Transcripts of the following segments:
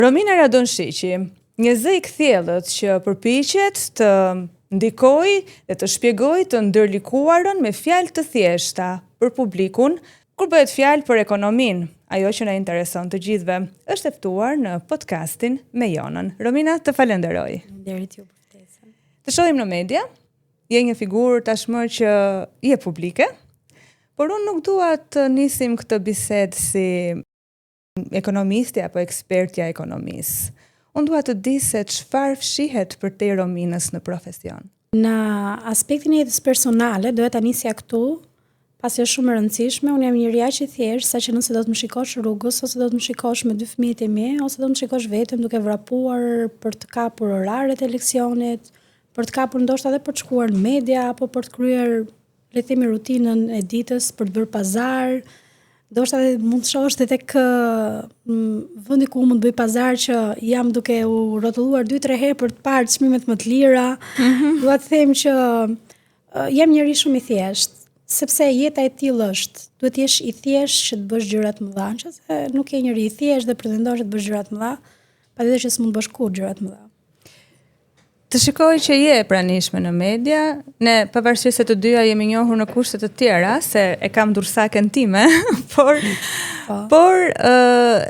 Romina Radonshiqi, një zë i kthjellët që përpiqet të ndikojë dhe të shpjegojë të ndërlikuarën me fjalë të thjeshta për publikun, kur bëhet fjalë për ekonominë, ajo që na intereson të gjithëve, është e ftuar në podcastin me Jonën. Romina, të falenderoj. Faleminderit ju për ftesën. Të shohim në media. Je një figurë tashmë që je publike, por unë nuk dua të nisim këtë bisedë si ekonomisti apo ekspertja e ekonomisë. Unë dua të di se çfarë fshihet përtej Rominës në profesion. Në aspektin e jetës personale, doja ta nisja këtu, pasi është shumë e rëndësishme, unë jam njeri aq i thjeshtë saqë nëse do të më shikosh rrugës ose do të më shikosh me dy fëmijët e mi ose do të më shikosh vetëm duke vrapuar për të kapur oraret e leksionit, për të kapur ndoshta edhe për të shkuar në media apo për të kryer le të themi rutinën e ditës për të bërë pazar, ndoshta edhe mund të shohësh edhe tek vendi ku unë mund të bëj pazar që jam duke u rrotulluar 2-3 herë për të parë çmimet më të lira. Mm -hmm. Dua të them që jam njeri shumë i thjeshtë, sepse jeta e tillë është. Duhet të jesh i thjeshtë që të bësh gjëra të mëdha, nëse nuk je njeri i thjeshtë dhe pretendon që të bësh gjëra të mëdha, patjetër që s'mund të bësh kurrë gjëra të mëdha. Të shikoj që je e pranishme në media, ne pavarësisht se të dyja jemi njohur në kushte të tjera, se e kam durrsaken time, por po. por uh,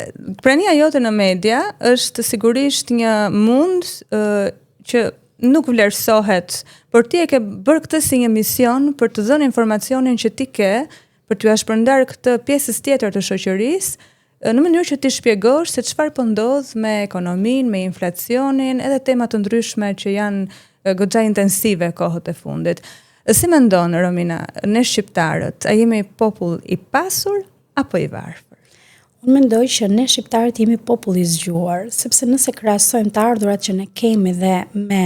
prania jote në media është sigurisht një mund uh, që nuk vlerësohet, por ti e ke bërë këtë si një mision për të dhënë informacionin që ti ke, për t'ua shpërndarë këtë pjesës tjetër të shoqërisë, në mënyrë që t'i shpjegosh se çfarë po ndodh me ekonominë, me inflacionin, edhe tema të ndryshme që janë goxha intensive kohët e fundit. Si mendon Romina, ne shqiptarët, a jemi popull i pasur apo i varfër? Unë mendoj që ne shqiptarët jemi popull i zgjuar, sepse nëse krahasojmë të ardhurat që ne kemi dhe me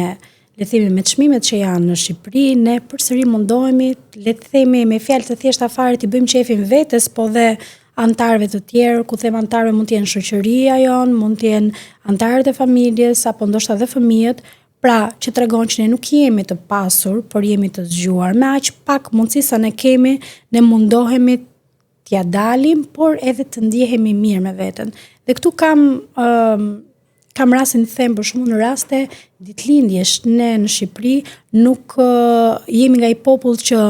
le të themi me çmimet që janë në Shqipëri, ne përsëri mundohemi, le të themi me fjalë të thjeshta fare t'i bëjmë qejfin vetes, po dhe anëtarëve të tjerë, ku them anëtarëve mund të jenë shoqëria jonë, mund të jenë anëtarët e familjes apo ndoshta edhe fëmijët, pra që tregon që ne nuk jemi të pasur, por jemi të zgjuar. Me aq pak mundësi sa ne kemi, ne mundohemi t'ia dalim, por edhe të ndjehemi mirë me veten. Dhe këtu kam um, kam rastin të them për shembull në raste ditëlindjesh ne në Shqipëri nuk uh, jemi nga ai popull që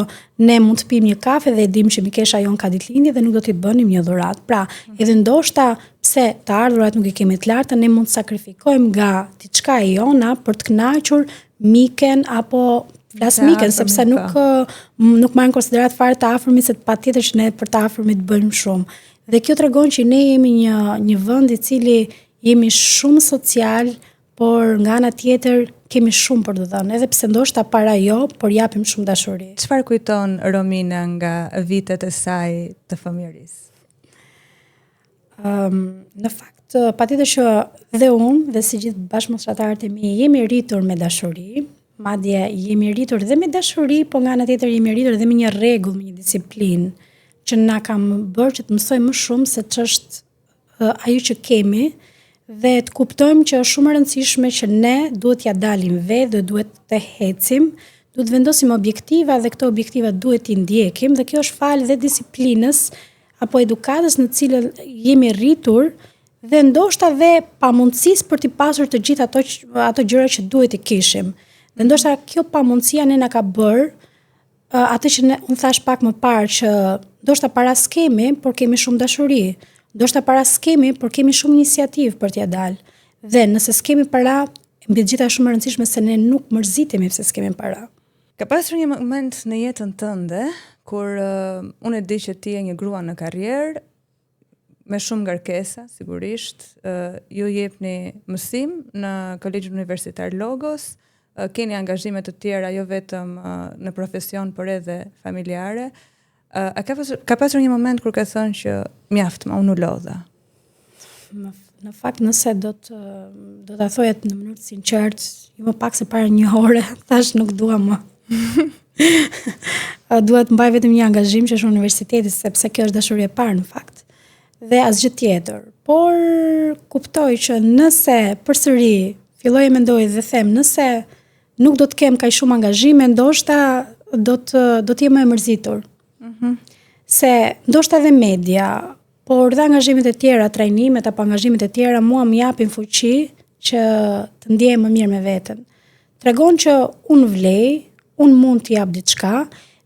ne mund të pimë një kafe dhe e dimë që mikesha jonë ka ditëlindje dhe nuk do t'i bënim një dhuratë. Pra, mm. edhe ndoshta pse të ardhurat nuk i kemi të larta, ne mund të sakrifikojmë nga diçka e jona për të kënaqur miken apo flas miken sepse nuk po. nuk marr në konsideratë fare të afërmit se patjetër që ne për të afërmit bëjmë shumë. Dhe kjo tregon që ne jemi një një vend i cili jemi shumë social, por nga ana tjetër kemi shumë për të dhënë, edhe pse ndoshta para jo, por japim shumë dashuri. Çfarë kujton Romina nga vitet e saj të fëmijërisë? Um, në fakt, patjetër që dhe unë dhe si gjithë bashkëmoshatarët e mi jemi rritur me dashuri, madje jemi rritur dhe me dashuri, po nga ana tjetër jemi rritur dhe me një rregull, me një disiplinë që na ka bërë që të mësojmë më shumë se ç'është ajo që kemi dhe të kuptojmë që është shumë e rëndësishme që ne duhet t'ia dalim vetë dhe duhet të ecim, duhet të vendosim objektiva dhe këto objektiva duhet t'i ndjekim dhe kjo është falë dhe disiplinës apo edukatës në të cilën jemi rritur dhe ndoshta dhe pamundësisë për t'i pasur të gjitha ato ato gjëra që duhet t'i kishim. Dhe ndoshta kjo pamundësia ne na ka bërë atë që ne, unë thashë pak më parë që ndoshta para s'kemi, por kemi shumë dashuri. Ndoshta para s'kemi, por kemi shumë iniciativë për t'ia dalë. Dhe nëse s'kemi para, mbi të gjitha është shumë e rëndësishme se ne nuk mërzitemi pse s'kemi para. Ka pasur një moment në jetën tënde kur uh, unë e di që ti je një grua në karrierë me shumë ngarkesa, sigurisht, uh, ju jepni mësim në Kolegjin Universitar Logos, uh, keni angazhime të tjera jo vetëm uh, në profesion, por edhe familjare. Uh, a ka pasur, ka pasur një moment kur ke thënë që mjaft, ma unë u lodha? Në, në fakt nëse do të do ta thoja në mënyrë të sinqertë, jo më pak se para një ore, thashë nuk dua më. dua të mbaj vetëm një angazhim që është universiteti, sepse kjo është dashuria e parë në fakt. Dhe asgjë tjetër. Por kuptoj që nëse përsëri filloj e mendoj dhe them nëse nuk do të kem kaq shumë angazhime, ndoshta do të do të jem më e mërzitur. Mm -hmm. Se ndoshta edhe media. Por dhe angazhimet e tjera, trajnimet apo angazhimet e tjera mua më japin fuqi që të ndjehem më mirë me veten. Tregon që unë vlej, unë mund të jap diçka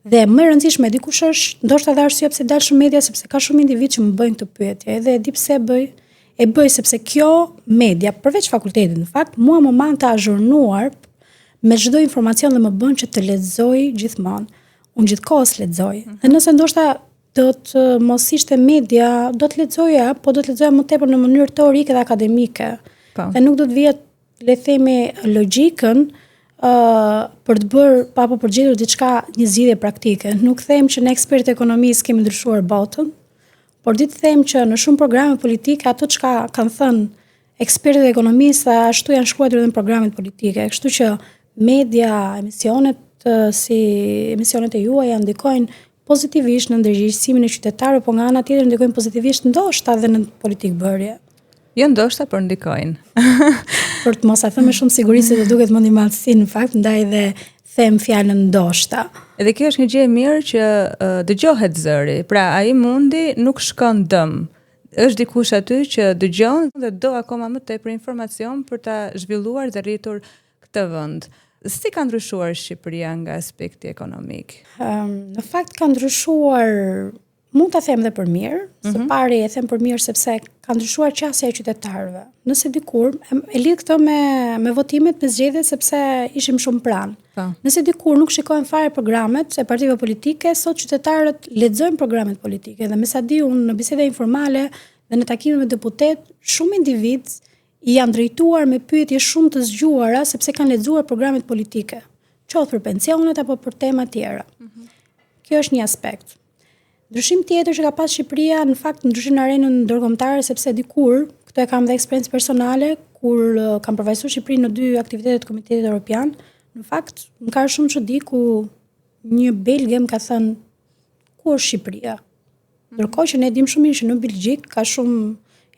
dhe më e rëndësishme di kush është, ndoshta edhe arsyeja pse dal shumë media sepse ka shumë individë që më bëjnë këtë pyetje, edhe e di pse e bëj. E bëj sepse kjo media, përveç fakultetit në fakt, mua më mban të azhurnuar me çdo informacion dhe më bën që të lexoj gjithmonë. Unë gjithkohës lexoj. Mm -hmm. Dhe nëse ndoshta do të mos ishte media, do të lexoja, po do të lexoja më tepër në mënyrë teorike dhe akademike. Po. Dhe nuk do të vija le të themi logjikën ë uh, për të bërë apo për të gjetur diçka një zgjidhje praktike. Nuk them që ne ekspertë ekonomisë kemi ndryshuar botën, por di të them që në shumë programe politike ato çka kanë thënë ekspertët e ekonomisë ashtu janë shkruar edhe në programet politike. Kështu që media, emisionet si emisionet e juaja ndikojnë pozitivisht në ndërgjegjësimin e qytetarëve, po nga ana tjetër ndikojnë pozitivisht ndoshta edhe në politikëbërje. Jo ndoshta, por ndikojnë. për të mos e thënë me shumë siguri se do duket mendjemadhësi në fakt, ndaj dhe them fjalën ndoshta. Edhe kjo është një gjë e mirë që uh, dëgjohet zëri. Pra ai mundi nuk shkon dëm. Është dikush aty që dëgjon dhe do akoma më tepër informacion për ta zhvilluar dhe rritur këtë vend. Si ka ndryshuar Shqipëria nga aspekti ekonomik? Um, në fakt ka ndryshuar, mund ta them dhe për mirë, mm -hmm. së mhm. pari e them për mirë sepse ka ndryshuar qasja e qytetarëve. Nëse dikur e, e lidh këtë me me votimet, me zgjedhjet sepse ishim shumë pranë. Po. Nëse dikur nuk shikohen fare programet e partive politike, sot qytetarët lexojnë programet politike dhe me sa di unë në biseda informale dhe në takime me deputetë, shumë individë i janë drejtuar me pyetje shumë të zgjuara sepse kanë lexuar programet politike, qoftë për pensionet apo për tema tjera. Mm -hmm. Kjo është një aspekt. Ndryshim tjetër që ka pas Shqipëria, në fakt ndryshim në arenën ndërkombëtare sepse dikur, këtë e kam dhe eksperiencë personale, kur eh, kam përfaqësuar Shqipërinë në dy aktivitete të Komitetit Evropian, në fakt më ka shumë çudi ku një belge më ka thënë ku është Shqipëria? Ndërkohë që ne dimë shumë mirë që në Belgjikë ka shumë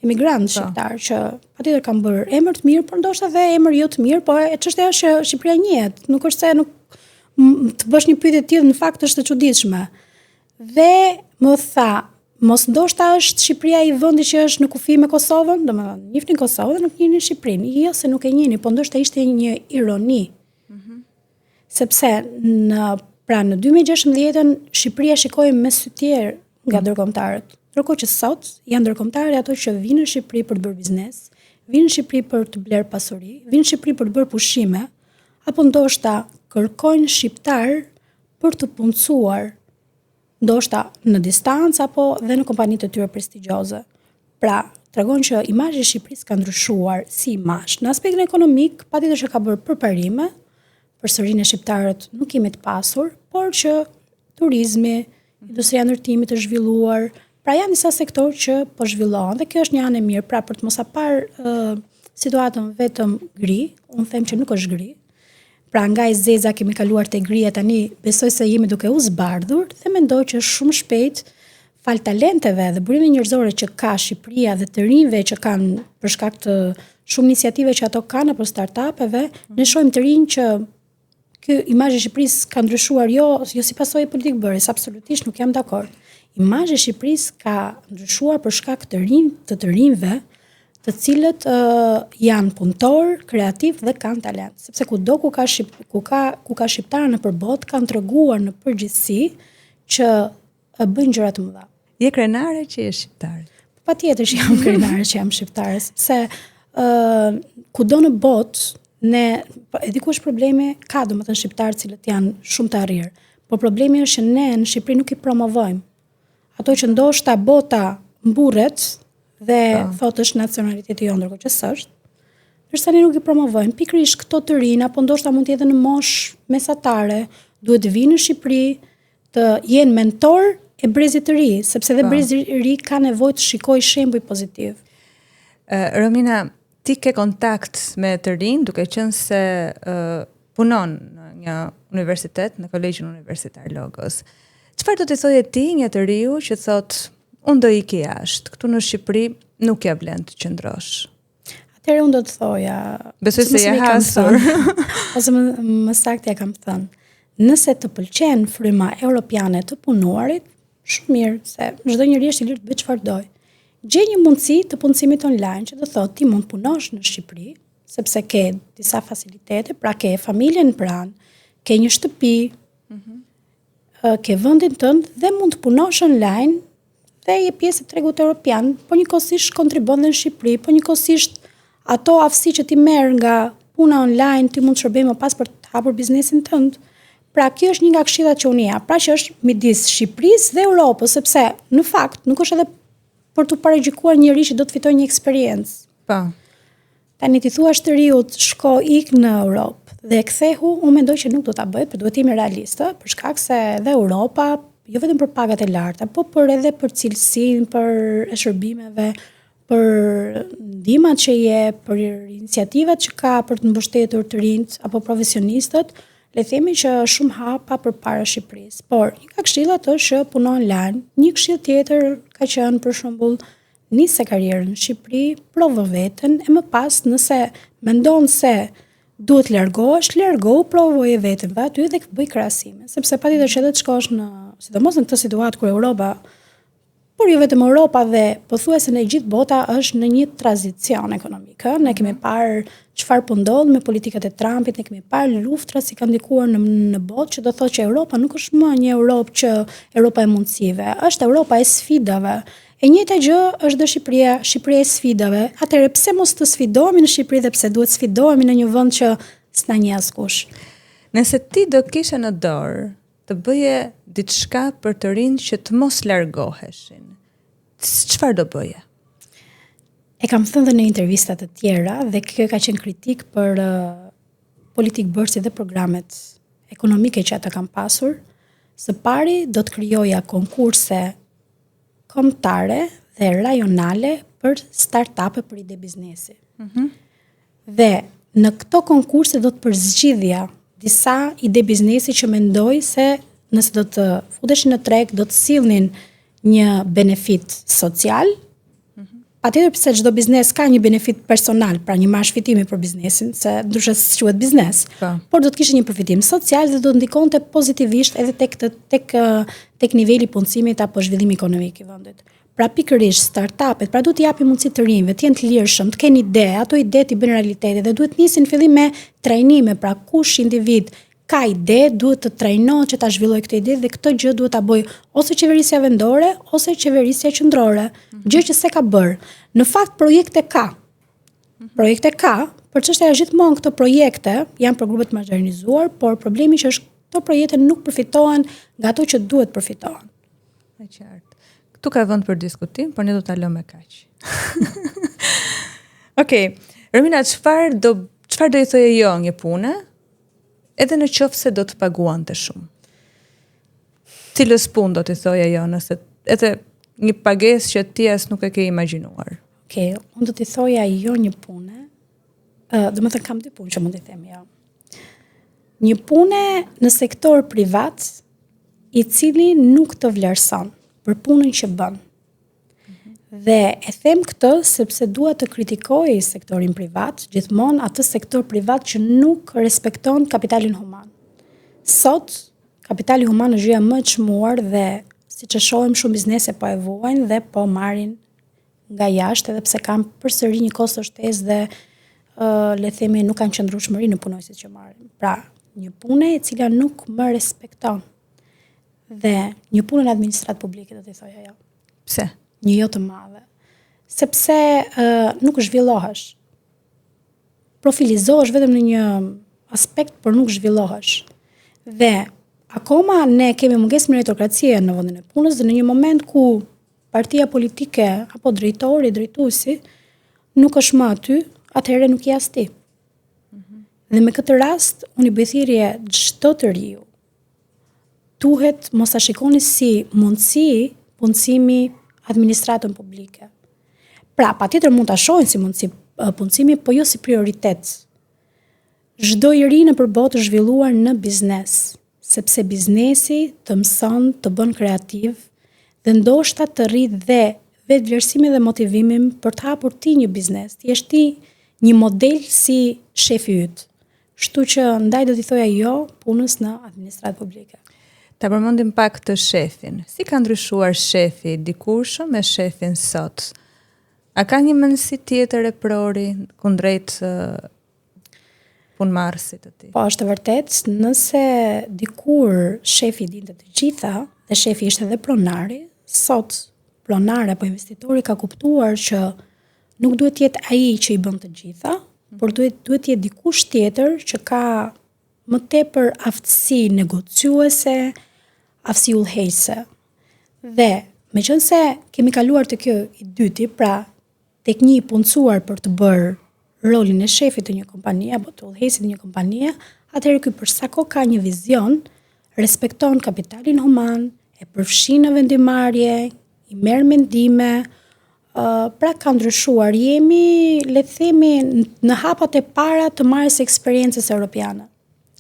emigrantë po. shqiptarë që patjetër kanë bërë emër të mirë, por ndoshta dhe emër jo të mirë, po e çështja është që Shqipëria njihet, nuk është se nuk të bësh një pyetje të tillë në fakt është e çuditshme. Dhe më tha, mos ndoshta është Shqipëria i vendi që është në kufi me Kosovën, domethënë, njihnin Kosovën dhe nuk njihnin Shqipërinë. Jo se nuk e njihnin, po ndoshta ishte një ironi. Mm -hmm. Sepse në pra në 2016-ën Shqipëria shikohej me sy tjerë nga mm. ndërkombëtarët. Ndërkohë që sot janë ndërkombëtarët ato që vijnë në Shqipëri për të bërë biznes, vijnë në Shqipëri për të blerë pasuri, vijnë në Shqipëri për të bërë pushime, apo ndoshta kërkojnë shqiptarë për të punësuar ndoshta në distancë apo dhe në kompanitë e tyre prestigjioze. Pra, tregon që imazhi i Shqipërisë ka ndryshuar si imazh. Në aspektin ekonomik, patjetër që ka bërë përparime, përsëri ne shqiptarët nuk jemi të pasur, por që turizmi, industria e ndërtimit është zhvilluar, pra janë disa sektorë që po zhvillohen dhe kjo është një anë e mirë, pra për të mos e parë uh, situatën vetëm gri, unë them që nuk është gri, Pra nga e zeza kemi kaluar te gria tani besoj se jemi duke u zbardhur dhe mendoj që shumë shpejt falë talenteve dhe burimeve njerëzore që ka Shqipëria dhe të rinjve që kanë për shkak të shumë iniciative që ato kanë apo startupeve, ne shohim të rinj që ky imazh i Shqipërisë ka ndryshuar jo jo si pasojë e politikëbërjes, absolutisht nuk jam dakord. Imazhi i Shqipërisë ka ndryshuar për shkak të rinj, të të rinjve të cilët uh, janë punëtorë, kreativë dhe kanë talent. Sepse kudo ku ka shqip, ku ka ku ka shqiptarë nëpër botë kanë treguar në përgjithësi që uh, bëjnë gjëra të mëdha. Je krenare që je shqiptare? Patjetër që jam krenare që jam shqiptare, sepse ë uh, kudo në botë ne po, e di ku është problemi, ka domethënë shqiptarë të cilët janë shumë të arrirë. Po problemi është që ne në Shqipëri nuk i promovojmë. Ato që ndoshta bota mburret dhe po. thotë është nacionaliteti jonë, ndërkohë që s'është. Ndërsa ne nuk i promovojmë, pikërisht këto të rinj apo ndoshta mund të jetë në moshë mesatare, duhet të vinë në Shqipëri, të jenë mentor e brezit të ri, sepse dhe po. brezi i ri ka nevojë të shikojë shembuj pozitiv. Uh, Romina, ti ke kontakt me të rinj duke qenë se uh, punon në një universitet, në Kolegjin Universitar Logos. Çfarë do t'i thoje ti një të riu që thotë unë do iki jashtë, këtu në Shqipëri nuk ia vlen të qëndrosh? Atëherë unë do të thoja, besoj se je hasur. ose më, më saktë ia kam thënë. Nëse të pëlqen fryma europiane të punuarit, shumë mirë, se çdo njeri është i lirë të bëjë çfarë dojë. Gjej një mundësi të punësimit online, që do thotë ti mund të punosh në Shqipëri, sepse ke disa facilitete, pra ke familjen pranë, ke një shtëpi, mm -hmm. ke vendin tënd dhe mund të punosh online dhe je pjesë e tregut europian, po njëkohësisht kontribuon dhe në Shqipëri, po njëkohësisht ato aftësi që ti merr nga puna online, ti mund të shërbejë më pas për të hapur biznesin tënd. Pra kjo është një nga këshillat që unë jap, pra që është midis Shqipërisë dhe Europës, sepse në fakt nuk është edhe për të paragjykuar njeri që do të fitojë një eksperiencë. Po. Tani ti thua të riut shko ik në Europë dhe kthehu, unë mendoj që nuk do ta bëj, por duhet të jemi realistë, për shkak se edhe Europa, jo vetëm për pagat e larta, po për edhe për cilësinë, për e shërbimeve, për ndihmat që jep, për iniciativat që ka për të mbështetur të rinjt apo profesionistët, le të themi që është shumë hapa përpara Shqipërisë. Por një nga këshillat është që puno online. Një këshill tjetër ka qenë për shembull nise karrierën në Shqipëri, provo veten e më pas nëse mendon se duhet të largohesh, largohu, provoje veten dhe aty dhe bëj krahasime, sepse patjetër që edhe të shkosh në, sidomos në këtë situatë kur Europa Por jo vetëm Europa dhe pothuajse në gjithë bota është në një tranzicion ekonomik. Ë? Ne kemi mhm. parë çfarë po ndodh me politikat e Trumpit, ne kemi parë luftrat si kanë ndikuar në në botë, që do thotë që Europa nuk është më një Europë që Europa e mundësive, është Europa e sfidave. E njëjta gjë është dhe Shqipëria, Shqipëria e sfidave. Atëherë pse mos të sfidohemi në Shqipëri dhe pse duhet sfidohemi në një vend që s'na njeh askush? Nëse ti do kishe në dorë të bëje diçka për të rinjtë që të mos largoheshin, çfarë do bëje? E kam thënë dhe në intervista të tjera dhe kjo ka qenë kritikë për uh, politikëbërësit dhe programet ekonomike që ata kanë pasur. Së pari do të krijoja konkurse kombëtare dhe rajonale për startup-e për ide biznesi. Mm -hmm. Dhe në këto konkurse do të përzgjidhja disa ide biznesi që mendoj se nëse do të futeshin në treg do të sillnin një benefit social. Mm -hmm. Patjetër pse çdo biznes ka një benefit personal, pra një marzh fitimi për biznesin, se ndryshe s'quhet biznes. Pa. Po. Por do të kishte një përfitim social dhe do të ndikonte pozitivisht edhe tek të, tek tek niveli i punësimit apo zhvillimi ekonomik i vendit. Pra pikërisht startup-et, pra duhet t'i japim mundësi të rinjve, të jenë të lirshëm, të kenë ide, ato ide t'i bëjnë realitet dhe duhet nisin në fillim me trajnime, pra kush individ ka ide, duhet të trajnohet që ta zhvillojë këtë ide dhe këtë gjë duhet ta bëjë ose qeverisja vendore ose qeverisja qendrore, mm -hmm. gjë që s'e ka bërë. Në fakt projekte ka. Mhm. Projekte ka, por çështja është gjithmonë këto projekte janë për grupe të margjinalizuar, por problemi që është këto projekte nuk përfitohen nga ato që duhet përfitohen. E qartë. Këtu ka vend për diskutim, por ne do ta lëmë me kaq. Okej. Okay. Romina, çfarë do çfarë do i thoje jo një pune, edhe në qoftë se do të paguante shumë? Cilës punë do t'i thoje jo, nëse edhe një pagesë që ti as nuk e ke imagjinuar? Okej, okay, unë do t'i thoja jo një pune. Ë, uh, domethënë kam dy punë që mund t'i them jo. Një pune në sektor privat i cili nuk të vlerëson për punën që bën. Dhe e them këtë sepse dua të kritikoj sektorin privat, gjithmonë atë sektor privat që nuk respekton kapitalin human. Sot, kapitali human është gjëja më e çmuar dhe siç e shohim shumë biznese po e vuajnë dhe po marrin nga jashtë edhe pse kanë përsëri një kosto shtesë dhe uh, le të themi nuk kanë qëndrueshmëri në punonjësit që marrin. Pra, një punë e cila nuk më respekton. Dhe një punë në administratë publike do t'i thoja jo. Pse? Një jo të madhe. Sepse uh, nuk zhvillohesh. Profilizohesh vetëm në një aspekt, por nuk zhvillohesh. Dhe akoma ne kemi mungesë meritokracie në vendin e punës dhe në një moment ku partia politike apo drejtori, drejtuesi nuk është më aty, atëherë nuk je as ti. Mm -hmm. Dhe me këtë rast unë i bëj thirrje çdo të riu. Duhet mos ta shikoni si mundësi punësimi administratën publike. Pra, patjetër mund ta shohin si mundësi punësimi, po jo si prioritet. Çdo i ri nëpër botë është zhvilluar në biznes, sepse biznesi të mëson, të bën kreativ dhe ndoshta të rrit dhe vetëvlerësimin dhe motivimin për të hapur ti një biznes, të jesh ti një model si shefi yt. Kështu që ndaj do t'i thoja jo punës në administratë publike. Ta përmendim pak të shefin. Si ka ndryshuar shefi i dikurshëm me shefin sot? A ka një mendësi tjetër eprori kundrejt punëmarrësit të tij? Po, është e vërtetë, nëse dikur shefi dinte të gjitha dhe shefi ishte edhe pronari, sot pronari apo investitori ka kuptuar që nuk duhet të jetë ai që i bën të gjitha, por duhet duhet të jetë dikush tjetër që ka më tepër aftësi negociuese, aftësi udhëheqëse. Dhe meqenëse kemi kaluar te kjo i dyti, pra tek një i punësuar për të bërë rolin e shefit të një kompanie apo të udhëheqësit të një kompanie, atëherë ky për sa kohë ka një vizion, respekton kapitalin human, e përfshin në vendimmarrje, i merr mendime, uh, pra ka ndryshuar. Jemi, le të themi, në hapat e para të marrjes së eksperiencës europiane.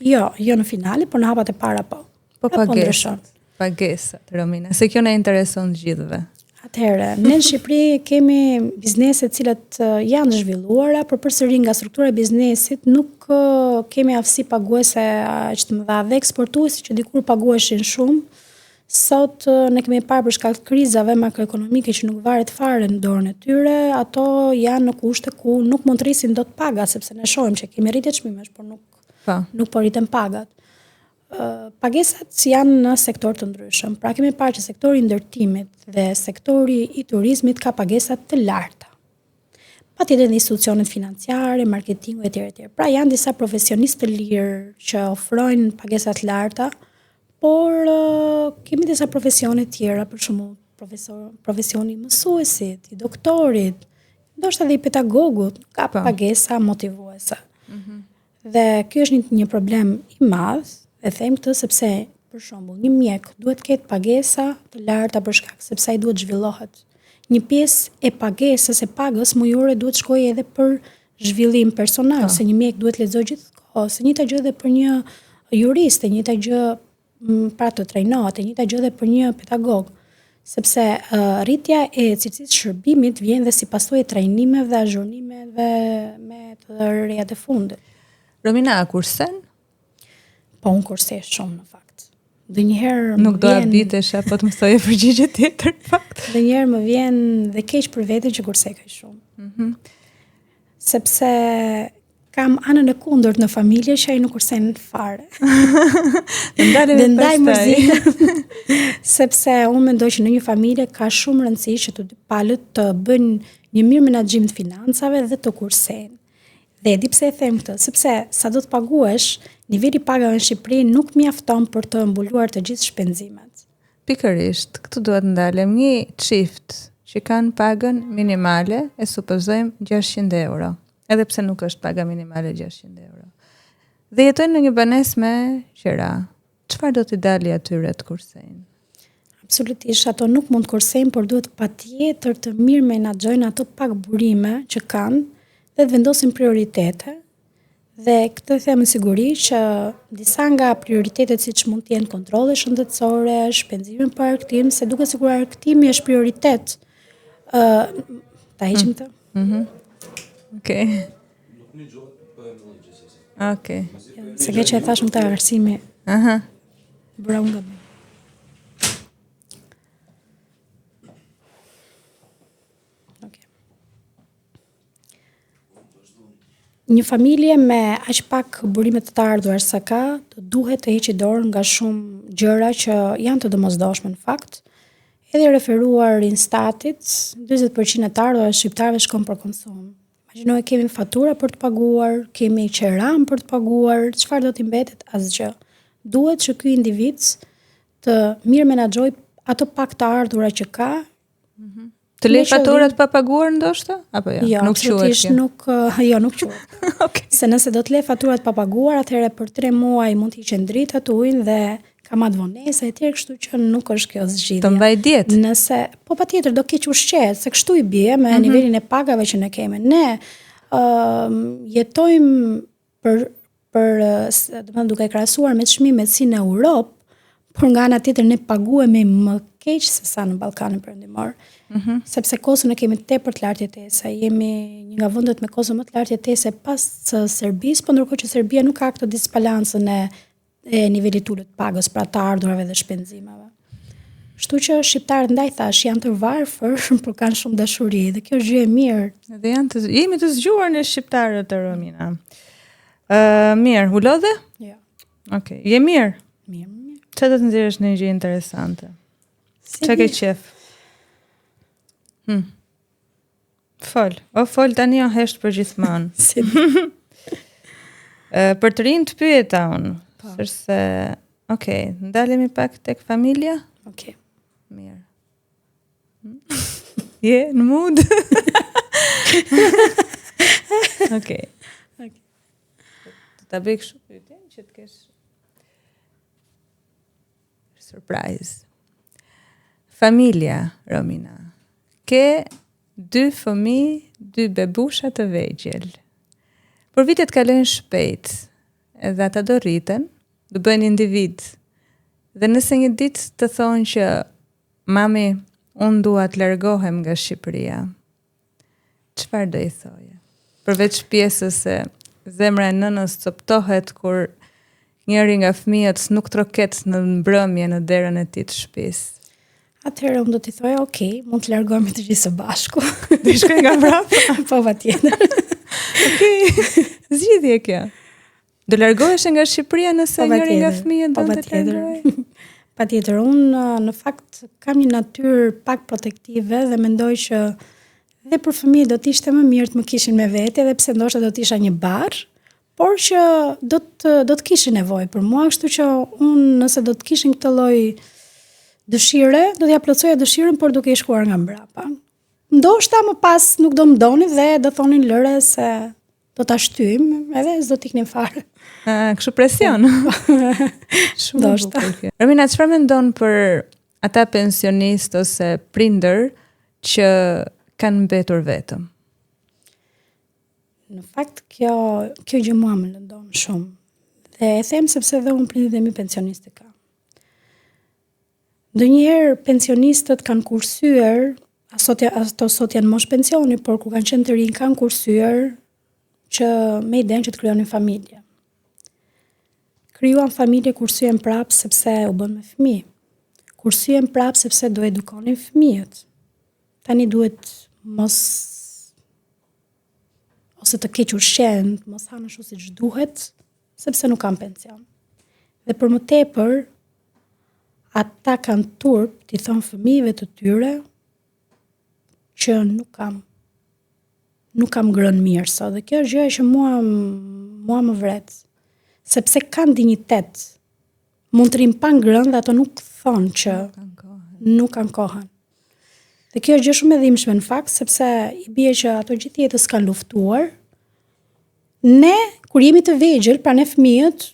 Jo, jo në finale, por në hapat e para po. Po pra, po pagesat, pagesat, Romina, se kjo na intereson të gjithëve. Atëherë, ne në Shqipëri kemi biznese të cilat janë të zhvilluara, por përsëri nga struktura e biznesit nuk kemi aftësi paguese aq të mëdha dhe eksportuesit që dikur paguheshin shumë, sot ne kemi parë për shkak të krizave makroekonomike që nuk varet fare në dorën e tyre, ato janë në kushte ku nuk mund të rrisin dot pagat, sepse ne shohim që kemi rritje çmimesh, por nuk po. nuk po rriten pagat. Pagesat janë në sektor të ndryshëm. Pra kemi parë që sektori i ndërtimit dhe sektori i turizmit ka pagesa të larta. Patjetër dhe institucionet financiare, marketingu etj etj. Pra janë disa profesionistë të lirë që ofrojnë pagesa të larta, por kemi disa profesione të tjera, për shembull, profesor, profesioni i mësuesit, i doktorit, ndoshta edhe i pedagogut, nuk ka po. pagesa motivuese. Mm -hmm. Dhe ky është një, një problem i madh, e them këtë sepse për shembull, një mjek duhet të ketë pagesa të larta për shkak sepse ai duhet të zhvillohet. Një pjesë e pagesës e pagës mujore duhet të shkojë edhe për zhvillim personal, po. se një mjek duhet të lexojë gjithë kohës, e njëjta gjë edhe për një jurist, e njëjta gjë pra të trajnohet, e njëjta gjë edhe për një pedagog, sepse uh, rritja e cilësisë së shërbimit vjen dhe si pasojë e trajnimeve dhe azhurnimeve me të rejat e fundit. Romina, a kursen? Po, unë kursej shumë në fakt. Ndonjëherë Nuk do vjen... habitesha, po të më thoje përgjigje tjetër në fakt. Ndonjëherë më vjen dhe keq për veten që kursej kaq shumë. Mm -hmm. Sepse Kam anën e kundërt në familje që ai nuk kursen fare. Dhe ndaj mërzitem. Sepse unë mendoj që në një familje ka shumë rëndësi që të dy palët të bëjnë një mirë menaxhim të financave dhe të kursejnë. Dhe e di pse e them këtë, sepse sado të paguhesh, niveli i pagave në Shqipëri nuk mjafton për të mbuluar të gjithë shpenzimet. Pikërisht, këtu dua të ndalem. Një çift që kanë pagën minimale, e supozojmë 600 euro, edhe pse nuk është paga minimale 600 euro. Dhe jetojnë në një banesë me qera. Çfarë do t'i dali atyre të kursejnë? Absolutisht, ato nuk mund të kursejnë, por duhet patjetër të mirë menaxhojnë ato pak burime që kanë dhe të vendosin prioritete Dhe këtë e them me siguri që disa nga prioritetet siç mund të jenë kontrolle shëndetësore, shpenzime për argëtim, se duket sikur argëtimi është prioritet. Ë, uh, ta heqim këtë? Mm -hmm. Okej. Okay. Okej. Okay. Se ke që e thashë të arsimi. Aha. Bëra unë gabim. Okej. Një familje me aq pak burime të të ardhurash sa ka, do duhet të heqë dorë nga shumë gjëra që janë të domosdoshme në fakt. Edhe referuar Instatit, 40% e të ardhurave shqiptarëve shkon për konsum. Imagjino kemi fatura për të paguar, kemi qeran për të paguar, çfarë do t'i mbetet asgjë. Duhet që ky individ të mirë menaxhojë ato pak të ardhura që ka, Mm -hmm. Të lejë faturat pa paguar ndoshta apo jo? Jo, nuk quhet kjo. Nuk, jo, nuk quhet. okay. Se nëse do të lë faturat pa paguar, atëherë për 3 muaj mund të hiqen dritat, ujin dhe kamat vonesa e tjerë, kështu që nuk është kjo zgjidhja. Të mbaj dietë. Nëse, po patjetër do keq ushqehet, se kështu i bie me mm -hmm. nivelin e pagave që ne kemi. Ne ë uh, jetojmë për për domethënë duke krahasuar me çmimet si në Europë, por nga ana tjetër ne paguhemi më keq se sa në Ballkanin Perëndimor. Mm -hmm. Sepse koston e kemi tepër të lartë jetese. Jemi një nga vendet me kosto më të lartë jetese pas Serbisë, por ndërkohë që Serbia nuk ka këtë disbalancën e e nivelit të ulët të pagës, pra të ardhurave dhe shpenzimeve. Kështu që shqiptarët ndaj thash janë të varfër, por kanë shumë dashuri dhe kjo është gjë e mirë. Dhe janë të jemi të zgjuar ne shqiptarët Romina. Ë uh, mirë, u lodhe? Jo. Okej, okay. je mirë? Mirë, mirë. Çfarë do të nxjerrësh një gjë interesante? Si Çka ke qef? Hm. Fol. O fol tani o hesht për gjithmonë. Si. Ë për të rinjtë të pyeta unë. Po. Sepse, ok, ndalemi pak tek familja? Ok. Mirë. Je në mood? ok. Ok. Do ta bëj kështu pyetjen që të kesh Surprise. Familja, Romina. Ke dy fëmijë, dy bebusha të vegjël. Por vitet kalojnë shpejt, edhe ata do rriten, do bëhen individ. Dhe nëse një ditë të thonë që mami, unë dua të largohem nga Shqipëria, Çfarë do i thoje? Përveç pjesës se zemra e nënës coptohet kur njëri nga fëmijët nuk troket në mbrëmje në derën e tij të shtëpisë. Atëherë unë do t'i thoja, ok, mund të largohemi të gjithë së bashku. Do i shkoj nga mbrapa? po, patjetër. ok, zgjidhje kjo. Do largoheshe nga Shqipëria nëse po, njëri nga fëmijët po, do të largohej? Patjetër, unë në fakt kam një natyrë pak protektive dhe mendoj që dhe për fëmijët do të ishte më mirë të më kishin me vete edhe pse ndoshta do të isha një barrë, por që do të do të kishin nevojë për mua, kështu që unë nëse do të kishin këtë lloj dëshire, do t'ia plotësoja dëshirën, por duke i shkuar nga mbrapa. Ndoshta më pas nuk do më donin dhe do thonin lëre se do ta shtyjmë, edhe s'do të iknin fare. Ah, kështu presion. Shumë ndoshta. Romina, çfarë mendon për ata pensionistë ose prindër që kanë mbetur vetëm? Në fakt kjo kjo gjë mua më lëndon shumë. Dhe e them sepse dhe unë prindërit e mi pensionistë kam. Ndonjëherë pensionistët kanë kursyer, sot ato sot janë moshë pensioni, por kur kanë qenë të rinj kanë kursyer që me idenë që të krijonin familje. Krijuan familje kursyen prapë sepse u bënë me fëmijë. Kursyen prapë sepse do edukonin fëmijët. Tani duhet mos ose të kequshqehen, mos hanë ashtu siç duhet, sepse nuk kanë pension. Dhe për më tepër, ata kanë turp t'i thonë fëmijëve të tyre që nuk kam nuk kam ngrënë mirë sot. Dhe kjo është gjëja që mua mua më vret, sepse kanë dinjitet. Mund të rrinë pa ngrënë dhe ato nuk thonë që nuk kanë kohën. Dhe kjo është gjë shumë e dhimbshme në fakt, sepse i bie që ato gjithë jetës kanë luftuar. Ne kur jemi të vegjël, pra ne fëmijët,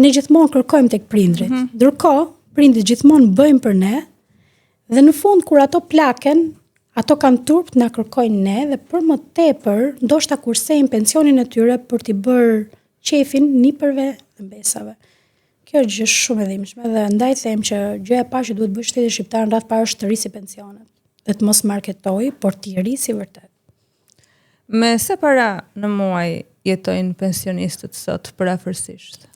ne gjithmonë kërkojmë tek prindrit. Mm -hmm. Ndërkohë, prindrit gjithmonë bëjnë për ne dhe në fund kur ato plaken, ato kanë turp të na kërkojnë ne dhe për më tepër, ndoshta kursejnë pensionin e tyre për t'i bërë qejfin nipërve dhe mbesave. Kjo është gjë shumë e dhimbshme dhe ndaj them që gjëja e parë që duhet bëjë shteti shqiptar në radhë parë është të rrisi pensionet dhe të mos marketojë, por t'i rrisi vërtet. Me sa para në muaj jetojnë pensionistët sot përafërsisht?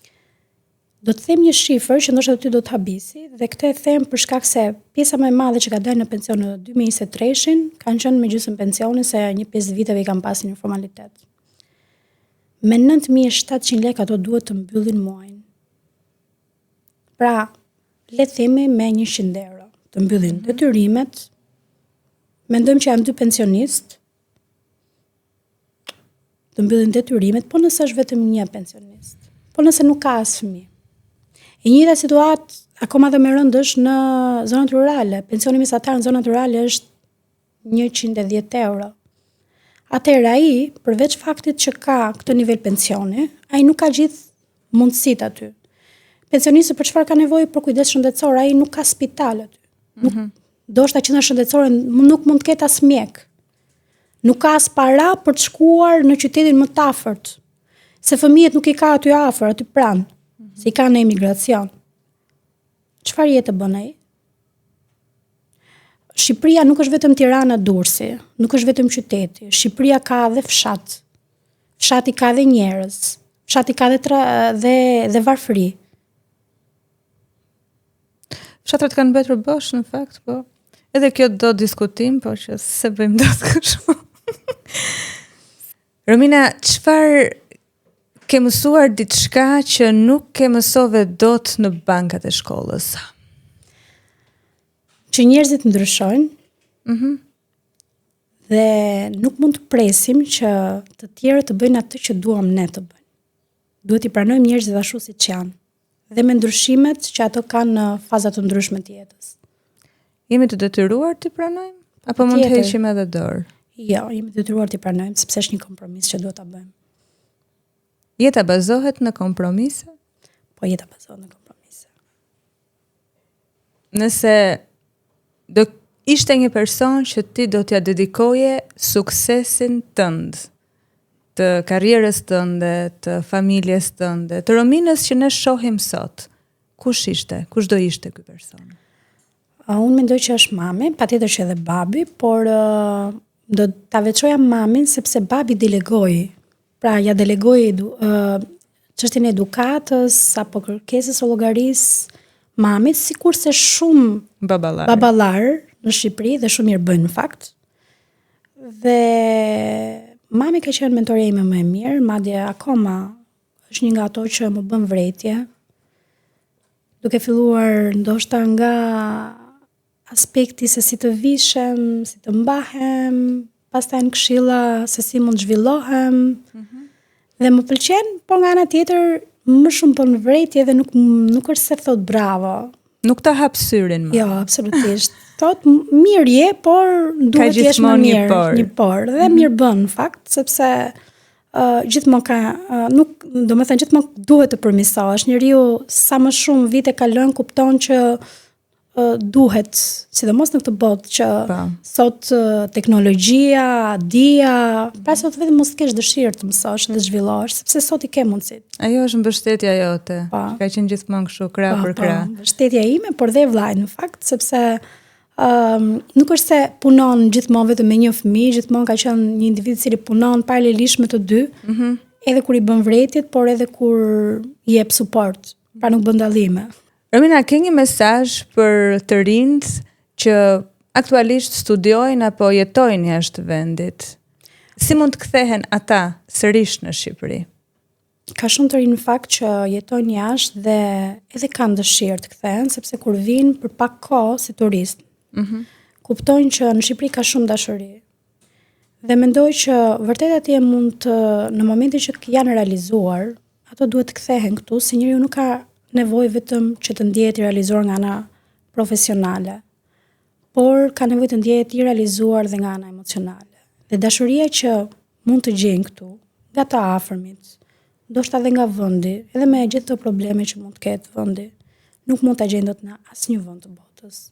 Do të them një shifër që ndoshta ty do të habisi dhe këtë e them për shkak se pjesa më e madhe që ka dalë në pension në 2023-shin kanë qenë me gjysmë pensioni se një pesë viteve i kanë pasur në formalitet. Me 9700 lekë ato duhet të mbyllin muajin. Pra, le të themi me 100 euro të mbyllin mhm. detyrimet. Mendojmë që janë dy pensionistë të mbyllin detyrimet, po nëse është vetëm një pensionist, po nëse nuk ka as fëmijë. E njëjta situatë akoma dhe më rëndë është në zonat rurale. Pensioni mesatar në zonat rurale është 110 euro. Atëherë ai, përveç faktit që ka këtë nivel pensioni, ai nuk ka gjithë mundësitë aty. Pensionisti për çfarë ka nevojë për kujdes shëndetësor, ai nuk ka spital aty. Nuk mm -hmm. Ndoshta qendra shëndetësore nuk mund të ketë as mjek. Nuk ka as para për të shkuar në qytetin më të afërt. Se fëmijët nuk i ka aty afër, aty pranë, mm -hmm. se i ka në emigracion. Çfarë jetë bën ai? Shqipëria nuk është vetëm Tirana, Durrësi, nuk është vetëm qyteti. Shqipëria ka dhe fshat. Fshati ka dhe njerëz. Fshati ka dhe tra, dhe dhe varfëri. Fshatrat kanë mbetur bosh në fakt, po. Edhe kjo do diskutim, po që s'e bëjmë dot kështu. Romina, çfarë ke mësuar diçka që nuk e mësove dot në bankat e shkollës? Që njerëzit ndryshojnë. Mhm. Mm dhe nuk mund të presim që të tjerët të bëjnë atë që duam ne të bëjnë. Duhet t'i pranojmë njerëzit ashtu siç janë dhe me ndryshimet që ato kanë në faza të ndryshme të jetës. Jemi të detyruar t'i pranojmë apo mund të heqim edhe dorë? Jo, jemi të detyruar t'i pranojmë sepse është një kompromis që duhet ta bëjmë. Jeta bazohet në kompromise? Po jeta bazohet në kompromise. Nëse do ishte një person që ti do t'ja dedikoje suksesin tënd, të karrierës tënde, të familjes tënde, të Rominës që ne shohim sot, kush ishte, kush do ishte ky person? Uh, unë mendoj që është mami, patjetër që edhe babi, por uh, do ta veçoja mamin sepse babi delegoi. Pra ja delegoi uh, çështjen e edukatës apo kërkesës së llogarisë mamit, sikurse shumë baballar baballar në Shqipëri dhe shumë mirë bëjnë në fakt. Dhe mami ka qenë mentorja ime më e mirë, madje akoma është një nga ato që më bën vërejtje. Duke filluar ndoshta nga aspekti se si të vishem, si të mbahem, pastaj në këshilla se si mund të zhvillohem. Mm -hmm. Dhe më pëlqen, por nga ana tjetër më shumë bën vërejtje dhe nuk nuk është se thot bravo. Nuk ta hap syrin më. Jo, absolutisht. Thot mirë je, por duhet të jesh më mirë, një por. Një por. Dhe mm -hmm. mirë bën në fakt, sepse uh, gjithmonë ka uh, nuk, domethënë gjithmonë duhet të përmirësohesh. Njeriu sa më shumë vite kalon kupton që duhet, sidomos në këtë botë që pa. Po. sot teknologjia, dija, pra sot vetëm mos të kesh dëshirë të mësosh dhe të zhvillohesh, sepse sot i ke mundësitë. Ajo është mbështetja jote, pa. Po. ka qenë gjithmonë kështu krah pa, për po, krah. Mbështetja ime, por dhe vëllai në fakt, sepse um, nuk është se punon gjithmonë vetëm me një fëmijë, gjithmonë ka qenë një individ i cili punon paralelisht me të dy. Mm -hmm. Edhe kur i bën vërejtjet, por edhe kur jep suport, pra nuk bën dallime. Romina, ke një mesazh për të rinjtë që aktualisht studiojnë apo jetojnë jashtë vendit? Si mund të kthehen ata sërish në Shqipëri? Ka shumë të rinj në fakt që jetojnë jashtë dhe edhe kanë dëshirë të kthehen, sepse kur vijnë për pak kohë si turistë, mm -hmm. kuptojnë që në Shqipëri ka shumë dashuri. Dhe mendoj që vërtet atje mund të në momentin që janë realizuar, ato duhet të kthehen këtu, se njeriu nuk ka nevojë vetëm që të ndjehet i realizuar nga ana profesionale, por ka nevojë të ndjehet i realizuar dhe nga ana emocionale. Dhe dashuria që mund të gjejnë këtu, nga të afërmit, ndoshta edhe nga vendi, edhe me gjithë këto probleme që mund të ketë vendi, nuk mund ta gjejnë dot në asnjë vend të botës.